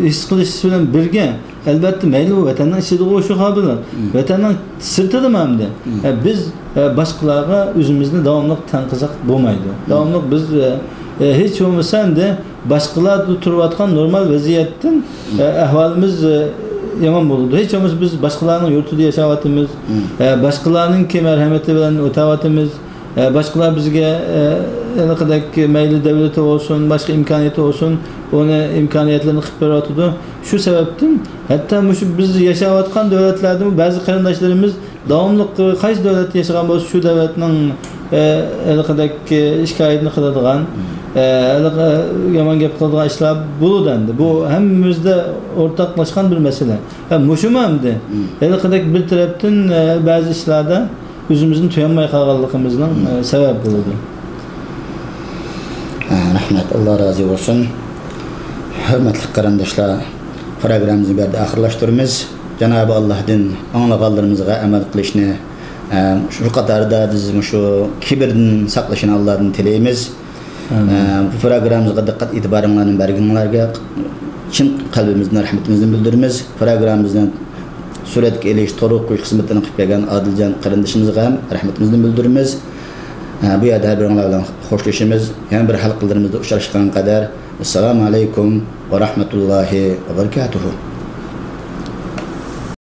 ھېس قىلىش بىلەن بىرگە، ئەلۋەتتە، مەيلى ئۇ ۋەتەننىڭ ئىچىدىغۇ شۇ ھال بىلەن، مم. ۋەتەننىڭ سىرتىدىمۇ ئەمدى. مم. ئە، بىز، ئە، باشقىلارغا ئۆزىمىزنى داۋاملىق تەڭ قىلساق بولمايدۇ. مم. داۋاملىق بىز، ئە، ئە، ھېچ بولمىسا ئەمدى باشقىلاردا تۇرۇۋاتقان نورمال ۋەزىيەتتىن، مم. ئە، ئەھۋالىمىز، ئە، يامان بولىدۇ. ھېچ بولمىسا بىز باشقىلارنىڭ يۇرتىدا ياشاۋاتىمىز. مم. ئە، باشقىلارنىڭكى مەرھەمىتى بىلەن ئۆتەۋاتىمىز. ئە، باشقىلار بىزگە، ئە، ھېلىقىدەك مەيلى دەۋلىتى بولسۇن، باشقا ئىمكانىيىتى بولسۇن، ئۇنى ئىمكانىيەتلىرىنى قىلىپ بېرىۋاتىدۇ. شۇ سەۋەبتىن ھەتتا مۇشۇ بىز ياشاۋاتقان دۆلەتلەردىمۇ بەزى قېرىنداشلىرىمىز داۋاملىق، ئە، قايسى دۆلەتتە ياشىغان بولسا، شۇ دۆلەتنىڭ، ئە، ھېلىقىدەك، ئە، شىكايىتىنى قىلىدىغان، ئە، ھېلىقى يامان گەپ قىلىدىغان ئىشلار بولىدۇ ئەمدى. بۇ ھەممىمىزدە ئورتاقلاشقان بىر مەسىلە. ھە، مۇشۇمۇ ئەمدى؟ ھېلىقىدەك بىر تەرەپتىن، ئە، بەزى ئىشلاردا ئۆزىمىزنى تۇيالماي قالغانلىقىمىزنىڭ، ئە، سەۋەبى بولىدۇ. ھە، رەھمەت، ئاللا رازى بولسۇن. ھۆرمەتلىك قېرىنداشلار، پروگراممىمىزنى بۇ يەردە ئاخىرلاشتۇرىمىز. جانابى ئاللاھتىن ئاڭلىغانلىرىمىزغا ئەمەل قىلىشنى، ئە، شۇ قاتاردا بىز مۇشۇ كىبىردىن ساقلىشىنى ئاللادىن تىلەيمىز. ئە، بۇ پروگراممىمىزغا دىققەت ئېتىبارىڭلارنى بەرگىنىڭلارگە چىن قەلبىمىزدىن رەھمىتىمىزنى بىلدۈرىمىز. پروگراممىمىزنى سۈرەتكە ئېلىش، تورغا قويۇش خىزمىتىنى قىلىپ كەلگەن ئادىلجان قېرىندىشىمىزغا ھەم رەھمىتىمىزنى بىلدۈرىمىز. ئە، بۇ يەردە ھەر بىرىڭلار بىلەن خوشلىشىمىز. يەنە بىر ھەلقىلىرىمىزدە ئۇچراشقان قەدەر، ئەسسالامۇ ئەلەيكۇم ۋە رەھمەتۇللاھى ۋە بەرىكاتۇھۇ.